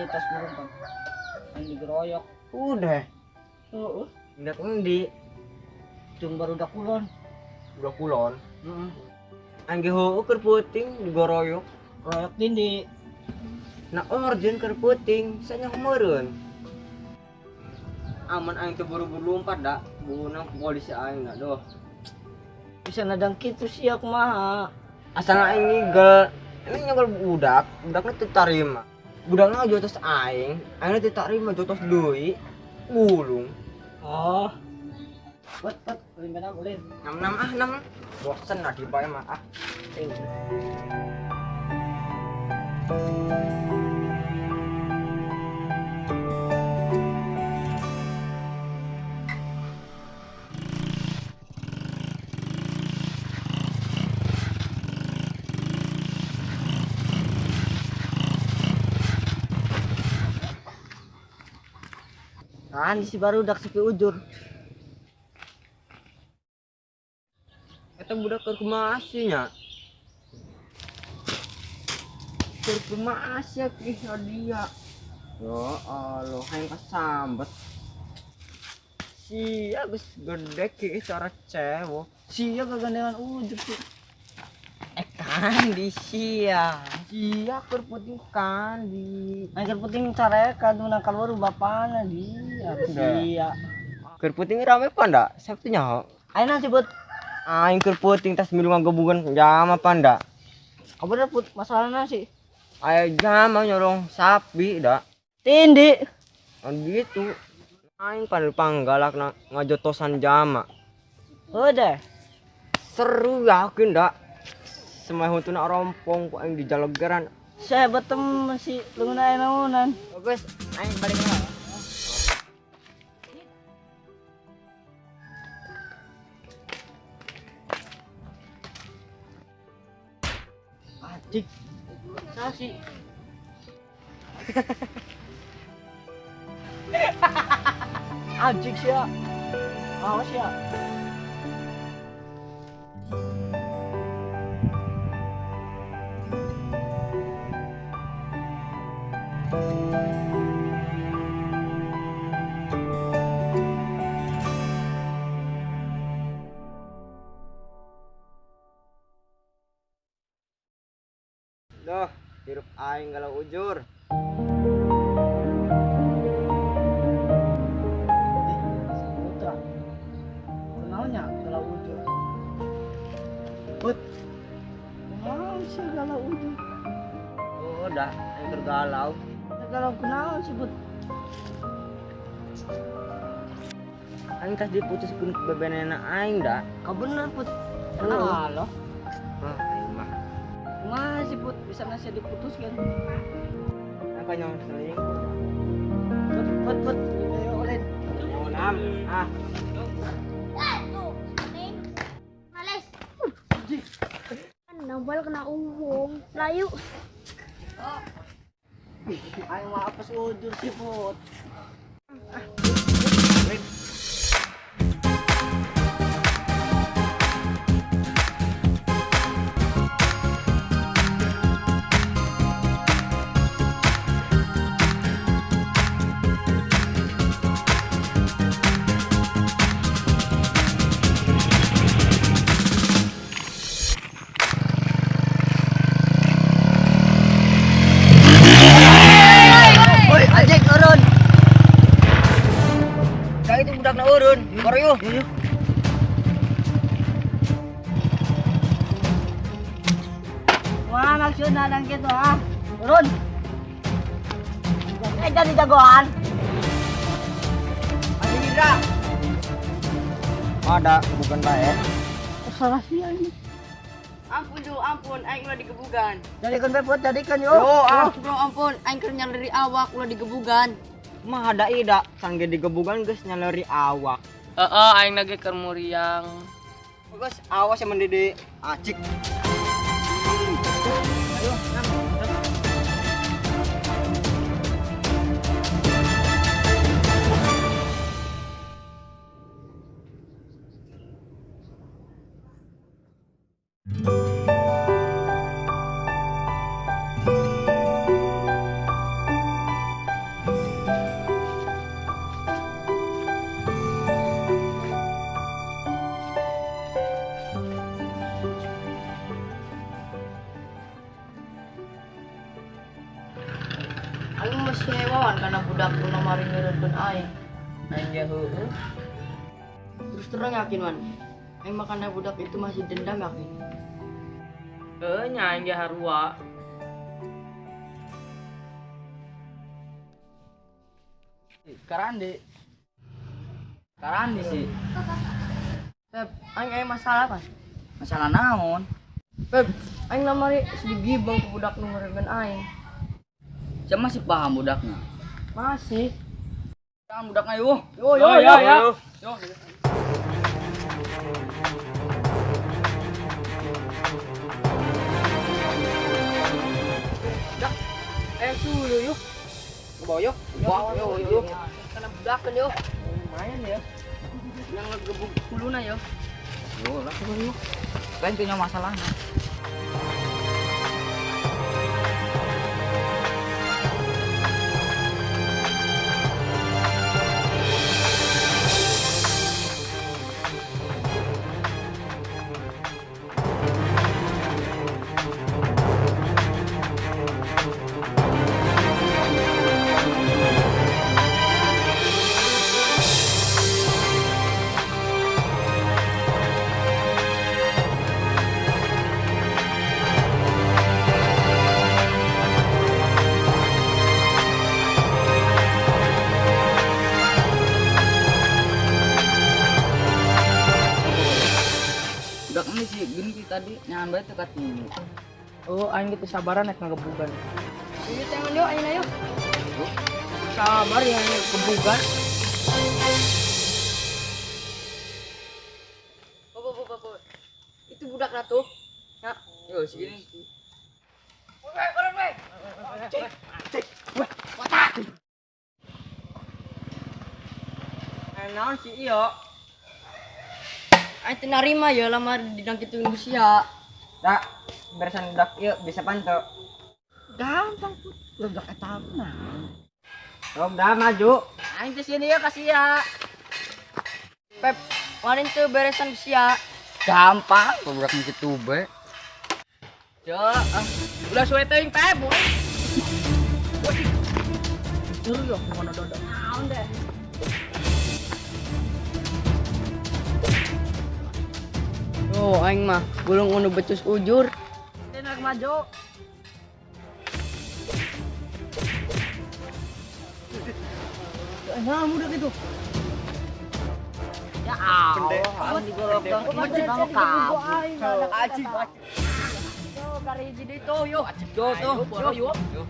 Ini tas burung kan. Aing digeroyok. Udah. Heeh. Ndak endi? Cung barudak kulon. Budak kulon. Heeh. Aing ge heueuh keur peuting digoroyok. Royok tindi. Nah orjen keur peuting, sanya meureun. Aman aing teu buru-buru lompat da, buunang polisi aing da doh. Bisa nadang kitu sia kumaha? Asal aing ngigel, ini nyogol budak, budakna teu tarima. Budakna jotos aing, aingna teu tarima jotos deui. Gulung. Oh. Put, put, ulin benam ulin. Nam nam ah nam. Bosen lah dibae mah ah. Kan si barudak sepi ujur. Eta budak keur kumaha sih nya? Keur kumaha sih ih dia? Ya Allah, hayang kasambet. Sia geus gede ki cara cewek. Sia gagandengan ujur sih. Kan di sia. Sia keur puting kan di. Aing keur puting carekan menang keluar bapana dia. Sia. Keur puting rame panda? Sabtu nyaho. Aing nanti buat aing keur puting tas milu ngagebugan jama panda. Kabar put masalahna sih. Aya jama nyorong sapi da. Tindi. Gitu. Aing pada panggalakna ngajotosan jama. Udah. Seru yakin da. Semai huntuna rompong ku aing dijalegeran. Saya betem si leungeun aya naonan. Bagus, aing balik lah. Anjing. Sasi. Anjing sia. Awas ya. Duh, hirup aing galau ujur. Ih, Saputra. Kenalnya galau ujur. Put. Kumaha sih galau ujur? Oh, dah, aing keur galau. Galau kunaon sih, Put? Aing tas diputuskeun ku bebenena aing da. Kau bener, Put. Kenal loh. Ah, aing mah. Kumaha sih, Put? Bisa nasi diputuskan. Apa yang selingkuh? Put, put, put. Ayo, ulin. Nam, ah. Males. Nambal kena uwong. Layu. Aing mah apes ujur sih, Put. Koryuh. Wah, maksudna nang kitu ah. Turun. Jadi jagoan. Adi Indra. Ada bukan bae. Salah sia ini. Ampun Jo, ampun, aing ulah digebugan. Jadikeun bae Put, jadikeun yo. Yo, ah. Bro, ampun, aing keur nyaleri awak ulah digebugan. Mah ada ida, can ge digebugan geus nyaleri awak. Heeh, aing lagi keur muriang. Geus awas yang mendidi acik. Ayo, nam. masih hewan karena budak nu kamari ngeureunkeun aing. Aing ge heueuh. Terus terang yakin Wan. Aing mah kana budak itu masih dendam yakin. Heueuh nya aing ge harua. Karandi. Karandi sih. Pep, aing aya masalah kan? Masalah naon? Pep, aing lamari sedih gibang ke budak nu ngeureunkeun aing. Saya masih paham budaknya. Masih. Paham budaknya yuk. Yo yo yo yo. Yo. Sulu yuk. Bawa yuk. Bawa yuk yuk. Kana budakeun yuk. Lumayan ya. Yang ngegebug huluna yo. Yo lah yuk. Lain punya masalahnya. Budak ini sih gini sih tadi nyahan bae teu katinju. Oh, aing ge teu sabaran rek ngagebugan. Yuk tangan yuk aing yuk. Sabar ya gebugan. Bo bo bo bo. Itu budak tuh. Ya. Yo segini. Weh, orang weh. Cek. Cek. Weh, watak. Naon si iyo? Aing teu narima ya lamar didang kituin ku sia. Tak, beresan budak ieu bisa panto. Gampang put. Budak eta mah. Sok dah maju. Aing teh sini ya ka sia. Pep, kemarin tuh beresan ku sia. Gampang, budak kitu bae. Yo, ulah suwe teuing Pep. Dulu yo kumaha dodok. Naon deh. Oh, aing mah gulung unu becus ujur. Tenak maju. Nah, budak itu. Ya Allah, digorok dong. Anjing. Yo, kari hiji deui tuh, yo. Yo tuh. Yo, yo.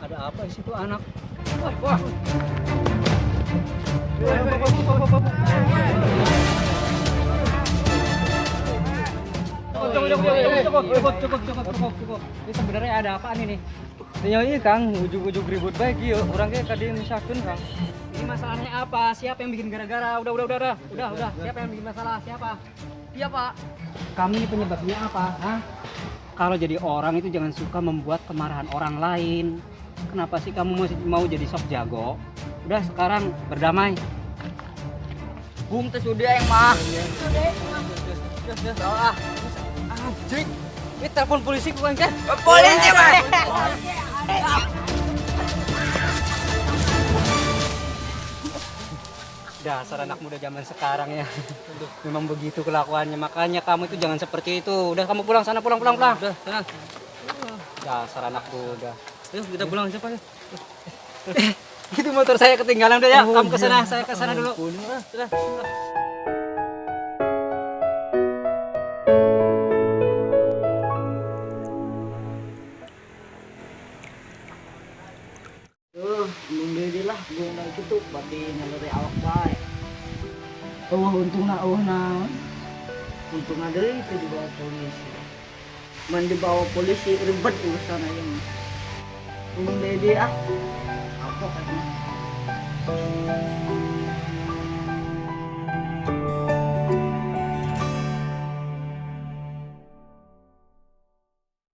Ada apa sih itu anak? Wah. Cukup, cukup, cukup, cukup, cukup, cukup. Ini sebenarnya ada apaan ini? Ya iya Kang, ujug-ujug ribut bae kieu. Urang ge kadi misakeun Kang. Ini masalahnya apa? Siapa yang bikin gara-gara? Udah, udah, udah, udah. Udah, udah. Siapa yang bikin masalah? Siapa? Iya, Pak. Kamu ini penyebabnya apa? Hah? Kalau jadi orang itu jangan suka membuat kemarahan orang lain. Kenapa sih kamu masih mau jadi sok jago? Udah sekarang berdamai. Bung teh sudah yang mah. Anjing. Ini telepon polisi bukan kan? Polisi, Pak. Dasar anak muda zaman sekarang ya. Memang begitu kelakuannya. Makanya kamu itu jangan seperti itu. Udah kamu pulang sana, pulang, pulang, pulang. Udah, tenang. Dasar anak muda. Yuk, kita pulang aja, Pak. Itu motor saya ketinggalan udah ya. Kamu ke sana, saya ke sana dulu. Sudah. Embung deui lah guna kitu bade ngaluri awak bae. Eueuh untungna eueuh naon? Untungna deui teu dibawa polisi. Mun dibawa polisi ribet urusan aing. Embung deui ah. Apa katanya?